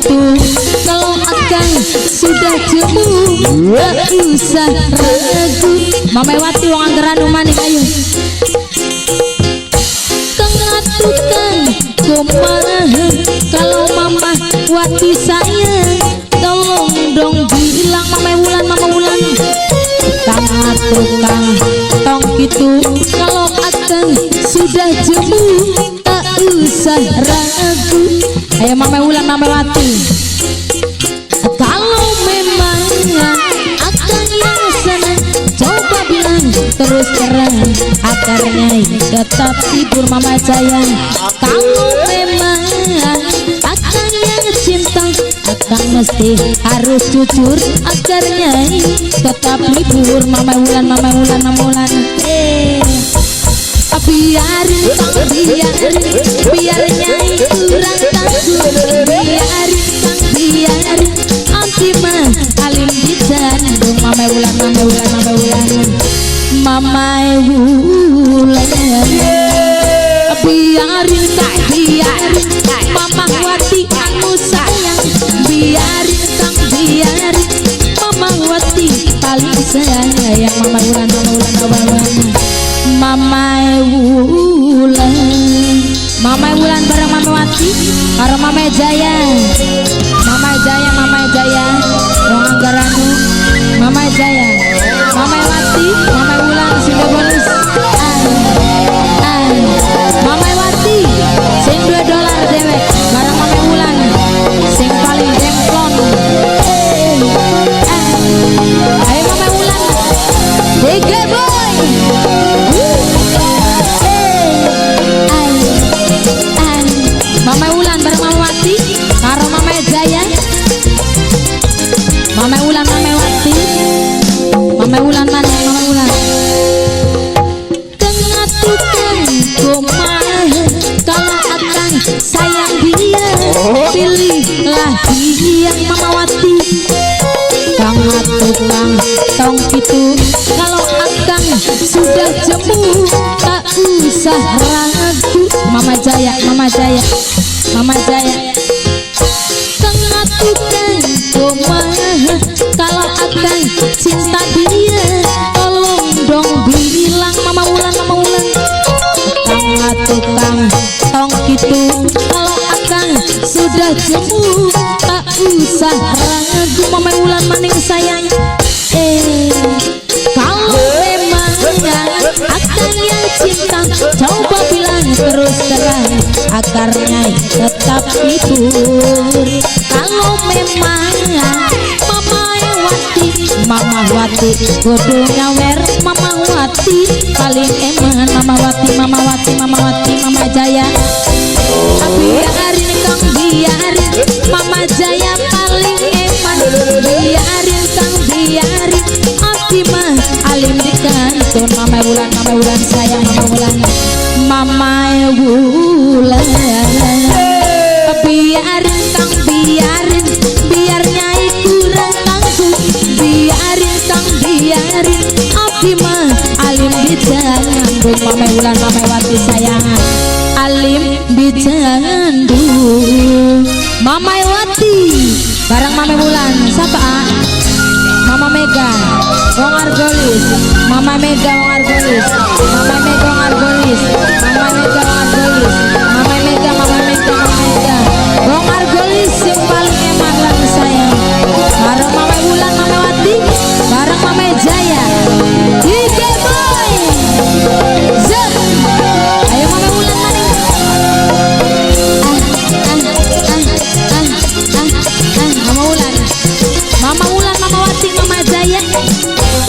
gitu. Kalau akang sudah jemu, tak usah ragu. Mama Wati wong anggaran maning, ayo. Kang atuh kang kumaha, kalau Mama Wati sayang, tolong dong bilang. Mama Wulan, Mama Wulan. Kang atuh kang tong gitu, kalau akang sudah jemu, tak usah ragu. Ayo Mama Wulan, Mama Wati. Kalau memang akang yang senang, coba bilang terus terang agar nyai tetap hibur. Mama sayang. Kalau memang akang yang cinta, akang mesti harus jujur agar nyai tetap libur. Mama Wulan, Mama Wulan, Mama Wulan. Eh, biarin kang, biarin, biar nyai kurang tangguh. Biarin kang, biarin, anti mah alim dicandung. Mama Wulan, Mama Wulan, Mama Wulan, Mama Wulan. Biarin kang, biarin, Mama Wati anu sayang. Biarin kang, biarin, Mama Wati paling sayang. Mama Wulan, Mama Wulan, Mama Wulan, Mama Wulan. Mama Wulan bareng Mama Wati karo Mama Jaya. Mama Jaya, Mama Jaya wong anggaranu. Mama Jaya, Mama Wati, Mama Wulan sudah bonus. Ah, ah. Mama Wati sing 2 dolar dewek bareng Mama Wulan sing paling demplon. Eh, ah. Ayo Mama Wulan. Tiga boy. Eh, ay, ay. Mama Wulan bareng Mama Wati karo Mama Jaya. Mama Wulan, Mama Wati. Mama Wulan mana, Mama Wulan? Kang atuh kang kumaha, kalau akang sayang dia, pilihlah dia. Mama Wati. Kang atuh kang tong gitu, kalau akang sudah jemu, tak usah ragu. Mama Jaya, Mama Jaya, Mama Jaya. Kang atuh kang kumaha, kalau akang cinta dia, tolong dong bilang. Mama Wulan, Mama Wulan. Kang atuh kang tong gitu, kalau akang sudah jemu, tak usah ragu. Mama Wulan maning sayang. Eh, kalau memang akang yang cinta, coba bilang terus terang agar nyai tetap hibur. Kalau memang Mama Wati, Mama Wati kudu nyawer. Mama Wati paling eman. Mama Wati, Mama Wati, Mama Wati, Mama Jaya. Biarin kang, biarin, Mama Jaya paling eman. Biarin kang, biarin, abdi mah alim di kantun. Mama Wulan, Mama Wulan sayang. Mama Wulan, Mama Wulan. Biarin kang, biarin, biar nyai kurang tangguh. Biarin kang, biarin, abdi mah alim di jandung. Mama Wulan, Mama Wati sayang, alim di jandung. Mama Wati bareng Mama Wulan. Siapa, ah? Mama Mega wong Argolis. Mama Mega wong Argolis. Mama Mega wong Argolis. Mama Mega wong Argolis. Mama Mega, Mama Mega, Mama Mega wong Argolis yang paling eman lan sayang bareng Mama Wulan, Mama Wati bareng Mama Jaya. DJ Boy Zen. Ayo Mama Wulan maning. Ah, ah, ah, ah, ah, ah. Mama Wulan, Mama Wulan, Mama Wati, Mama Jaya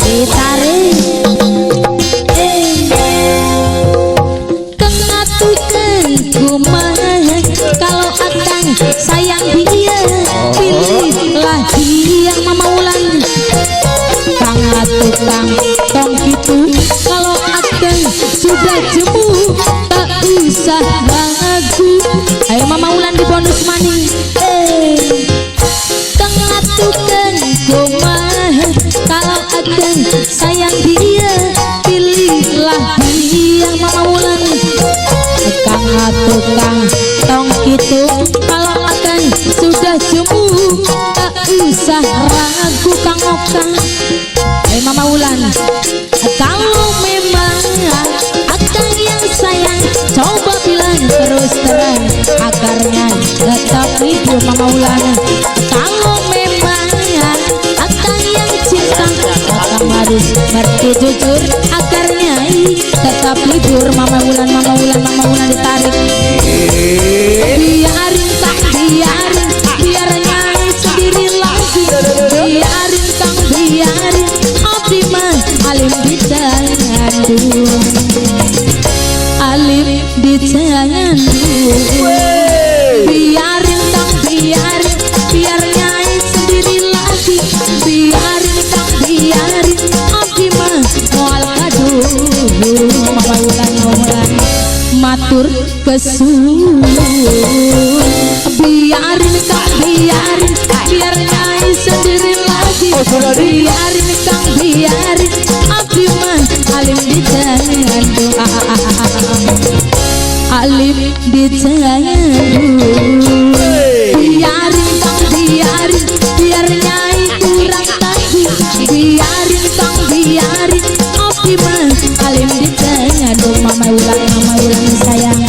ditarik. Eh, kang atuh kang kumaha, kalau akang sayang dia, pilihlah dia. Mama Wulan. Kang atuh kang tong gitu, kalau akang sudah jemu, tak usah ragu. Ayo Mama Wulan di bonus maning. Eh, kang atuh kang kumaha, kalau akang sayang dia, pilihlah dia. Mama Wulan. Kang atuh kang tong gitu, kalau akang sudah jemu. Tak usah ragu, Kang Oka. Eh, Mama Wulan, kalau memang akang yang sayang, coba bilang terus terang agarnya tetap hidup. Mama Wulan, kalau memang akang yang cinta, akang harus ngerti jujur agarnya tetap libur. Mama Wulan, Mama Wulan, Mama Wulan ditarik. Biarin kang, biarin, biar nyai sendiri lagi. Biarin kang, biarin, abdi mah alim dicandu, alim dicandu. Biarin kang, biarin, biar nyai sendiri lagi. Biarin kang, biarin, abdi mah moal gaduh. Mama Wulan, Mama Wulan, matur kesuwun. Biarin kang, biarin, biar nyai sendiri lagi. Biarin kang, biarin, abdi mah alim dicandu, ah, ah, ah, ah, ah. Alim dicandu. Biarin kang, biarin, biar nyai kurang tagih. Biarin kang, biarin, abdi mah alim dicandu. Mama Wulan, Mama Wulan sayang,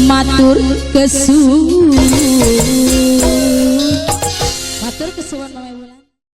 matur kesuwun, matur kesuwun, Mama Wulan.